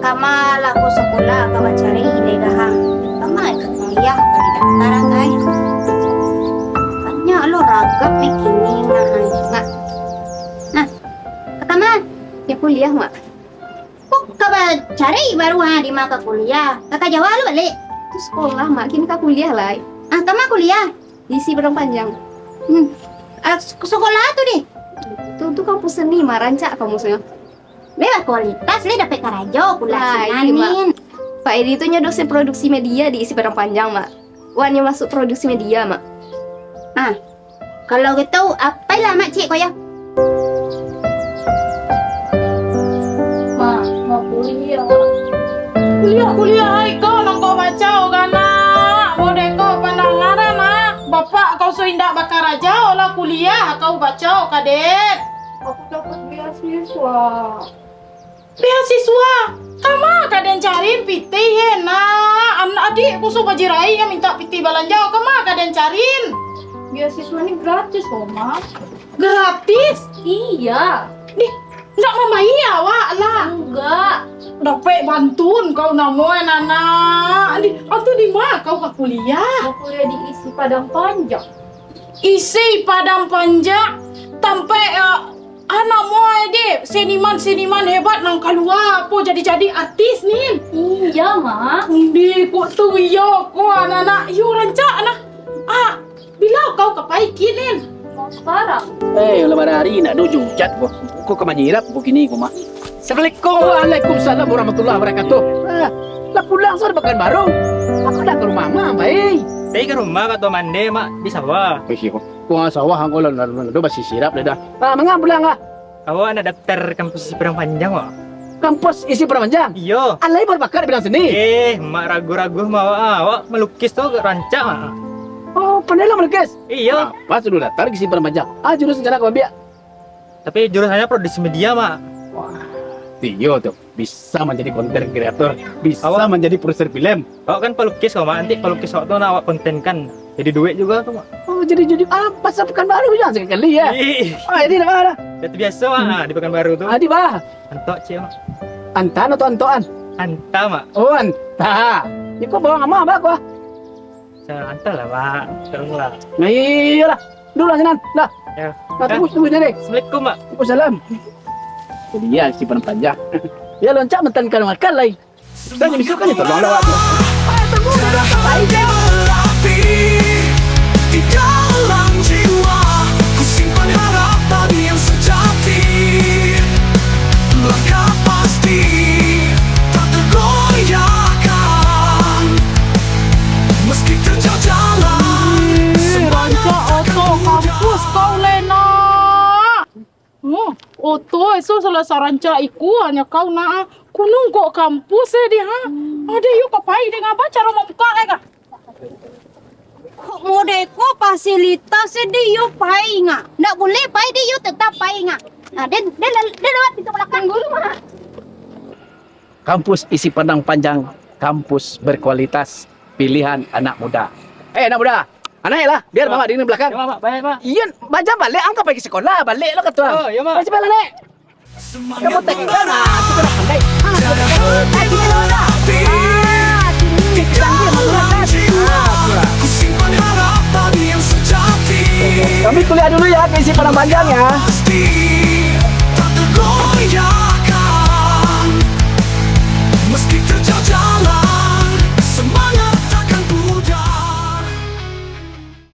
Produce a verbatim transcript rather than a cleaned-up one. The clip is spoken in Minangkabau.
Kama lah ko sakolah, ka bacari lai ha. Kama ka kuliah, ka didaftaran ai. Banyak lo ragam ni kini, nah, ai. Mak. Nah. Ka ma? Ka kuliah, Mak. Ko ka bacari baru ha, di ma ka kuliah. Ka Jawa lo baliak? Tu sakolah, Mak. Kini ka kuliah lai. Ah, kama kuliah? Di Isi Padang Panjang. Hmm. Ah, sek-, sakolah tu deh? Tu, tu kampus seni, Mak. Rancak kampusnyo. Lai bakualitas, lai dapek karajo pulo. Lai, Mak. Pak Edi tu nyo dosen produksi media di Isi Padang Panjang, Mak. Wak nyo masuk produksi media, Mak. Ah, kalau gitu, apailah Mak ciek ko yo. Mak, mau kuliah. Kuliah, kuliah, ai kau nan kau bacao, ganak. Modeko pandangaran, ah. Bapak kau so indak bakarajo lah, kuliah kau bacao, Kadek. Aku dapat beasiswa. Beasiswa? Kama ka den cariin pitih, eh, nak? An-, adiak ku so bajirai, yo mintak pitih balanjo. Kama ka den cariin? Beasiswa ni gratis, Oma. Gratis? Iya. Dih, ndak mambayia awak lah. Enggak. Dapek bantuan kau namo, eh, anak. Dih, antu di ma kau ka kuliah? Mau kuliah di Isi Padang Panjang. Isi Padang Panjang? Tampek, eh, Anak muai deh, seniman-seniman hebat nan kalua, apo jadi-jadi artis, Nin. Iya, Mak. Undi, kok tu iyo ko, anak-anak. Iyo, rancak nah. Ah, bila kau ka pai, Nin? Mau sekarang. Eh, lah barari nak do jujat ko. Ko ka manyirap ko kini ko, Mak. Assalamualaikum. Waalaikumsalam warahmatullahi wabarakatuh. Ah, lah pulang sudah Pakanbaru. Aku nak ka rumah Mak, pai. Pai ka rumah, ka Tuan Mande, Mak, di sawah. Ih, iyo. Ko sawah angko lah, lah, lah, lah, basisirap lah dah. Ah, manga pulang ah? Awak nak daftar kampus Isi Padang Panjang, Wak. Kampus Isi Padang Panjang? Iyo. Alai baru bakat di bidang seni? Eh, mak ragu-ragu mah awak, ah. Awak malukis tu agak rancak, ah. Oh, pandai lah malukis? Iyo. Ah, pas sudah daftar Isi Padang Panjang. Ah, jurusan caro kau ambiak? Tapi jurusannyo produksi media, Mak. Wah, iyo tu. Bisa manjadi konten kreator, bisa manjadi produser film. Awak kan palukis, Mak. Nanti palukis awak tu nak awak kontenkan. Jadi duit juo tu, Mak. Oh, jadi, jadi, ah, pasal Pakanbaru juo sakali, yo? Ih. Oh, jadi ndak ado. Dah terbiaso, Mak, di Pakanbaru tu. Adi bah. Antok ciek, Mak. Antan atau antoan? Anta, Mak. Oh, anta. Iko bawang ama bah ko. Sa-, anta lah, Mak. Tolonglah. Nah, iyolah. Dulu lah sinan. Dah. Yo. Nah, tunggu, tunggu sini. Assalamualaikum, Mak. Waalaikumsalam. Jadi yo, Isi Padang Panjang. Yo, loncat mantan ka makan lai. Tadi misukan itu, bang, lawak tu. Di dalam jiwa, ku simpan harapan yang sejati. Langkah pasti, tak tergoyahkan. Meski terjal jalan, semangat rancak oto kampus kau, Lena. Hmm, oto eso salah sarancak iko, hanyo kau nak, ah. Kunung kok kampus, eh, di, ha? Ado yo ka pai deh, ngapa caro mambuka, eh, ka? Kok modeko fasilitas, eh, di yo pai nga? Ndak buliah pai di yo, tetap pai nga. Nah, den, den, den lewat pintu belakang dulu, ha. Kampus Isi Padang Panjang, kampus berkualitas, pilihan anak muda. Eh, anak muda, anaik lah, biar Mak, mamak di belakang. Yo, Mak, baik, Mak. Iyo, bajam baliak, ang ka pai ka sikolah, baliak lo ka tuang. Oh, yo, Mak. Masih baliak, Nek. Kamu tak kira, nah, aku kena pandai. Ah, aku kena pandai. Ah, sini, sini. Ah, sini. Di dalam jiwa, ku simpan harapan yang sejati. Kami kuliah dulu ya, ke Isi Padang Panjang ya. Pasti.